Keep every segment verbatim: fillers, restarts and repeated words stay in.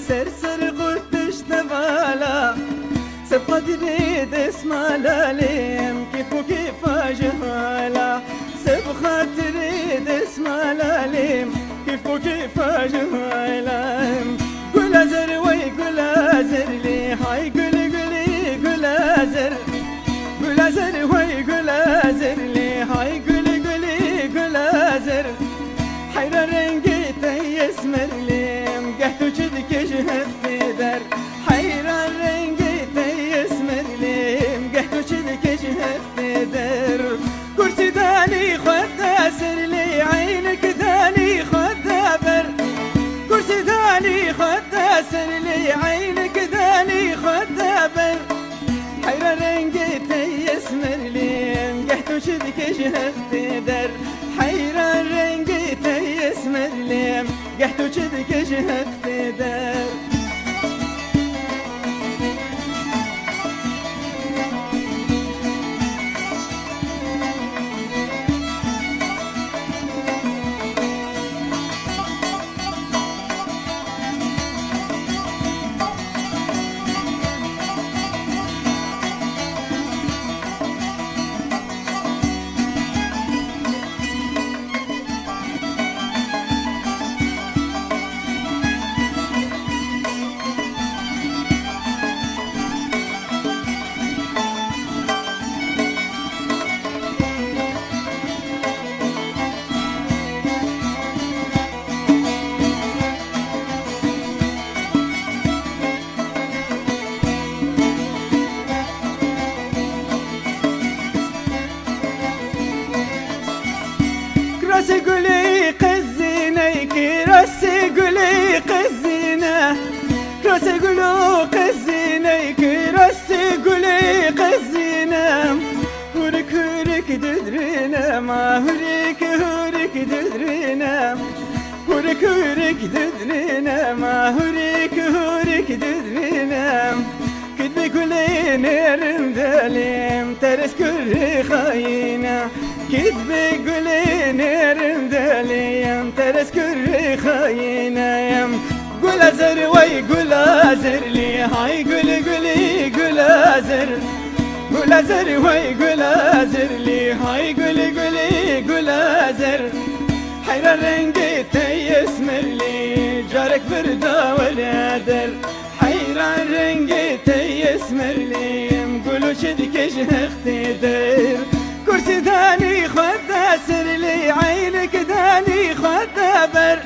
Ser ser qut piştevala, seb xatirê desmala lêm, kêf û kêfa ji hala. Seb xatirê desmala lêm, kêf û kêfa ji hala. Gula zer wey gula zer lê, hay gulê gulê gula zer. Gula zer wey gula zer lê, hay gulê gulê gula zer. Heyra rengê te yê smer lêm, geh tu çi dikê ji heftê der. Heyra rengê te yê smer lêm, geh tu çi dikê ji heftê der. Kursî danî xwe da ser lê, eynik danî xwe da ber. Kursî danî xwe da ser lê, eynik danî xwe da ber. Heyra rengê te yê smer lêm, geh tu çi dikê ji heftê der. Heyra rengê te yê smer lêm, geh tu çi dikê ji heftê der. Kirasê gulê qezîne, kirasê gulê qezîne, kirasê gulo qezîne, kirasê gulê qezîne. Hûrik hûrik didrîne, ma hûrik hûrik didrîne. Hûrik hûrik didrîne, ma hûrik hûrik didrîne. Kidbê gulê nêrin delêm, teres kurê xayîne. Kidbê gulê nêrin delêm, teres kurê xayîne. Gula zer wey gula zer lê, hay gulê gulê gula zer. Gula zer wey gula zer lê, hay gulê gulê gula zer. Heyra rengê te yê smer lê, carek vir da were der. Heyra rengê te yê smer lêm, gulo çi dikê ji hextê der. Kursî danî xwe da ser lê, eynik danî xwe da ber.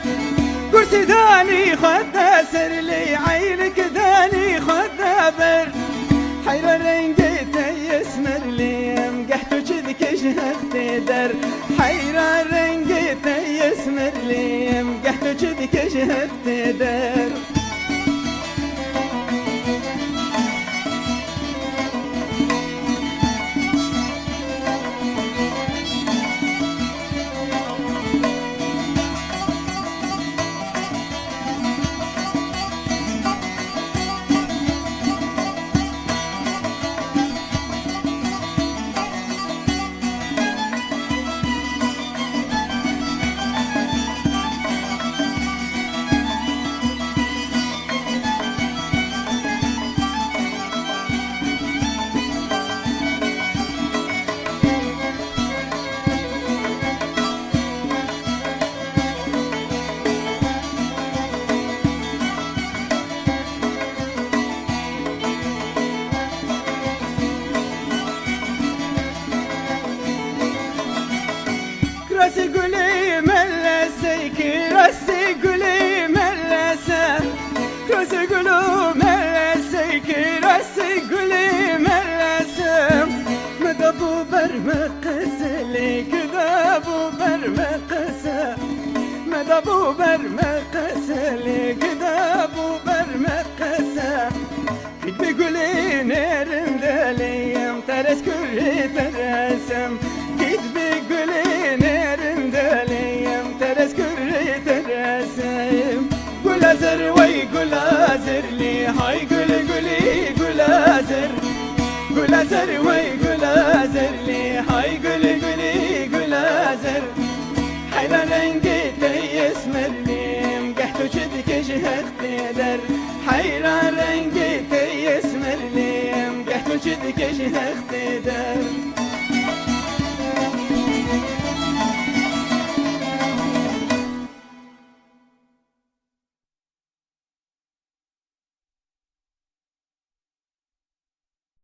Kursî danî xwe da ser lê, eynik danî xwe da ber. Heyra rengê te yê smer lêm, geh tu çi dikê ji hextê der. Heyra rengê te yê smer lêm, geh tu çi dikê ji hextê der. Kirasê gulê melese, kirasê gulê melese. Kirasê gulo melese, kirasê gulê melese. Me da bû ber me qese lê, kida bû ber me qese. Me da bû ber me qese lê, kida bû ber me qese. Kit bi gulê nêrin delêm, teres kurê teresem. Kit bi gulê nêrin delêm, teres kurê teresem. Gula zer wey gula zer lê, hay gulê gulê gula zer. Gula zer wey gula zer lê, hay gulê gulê gula zer. Heyra rengê te yê smer lêm, geh tu çi dikê ji hextê der. Heq tê de.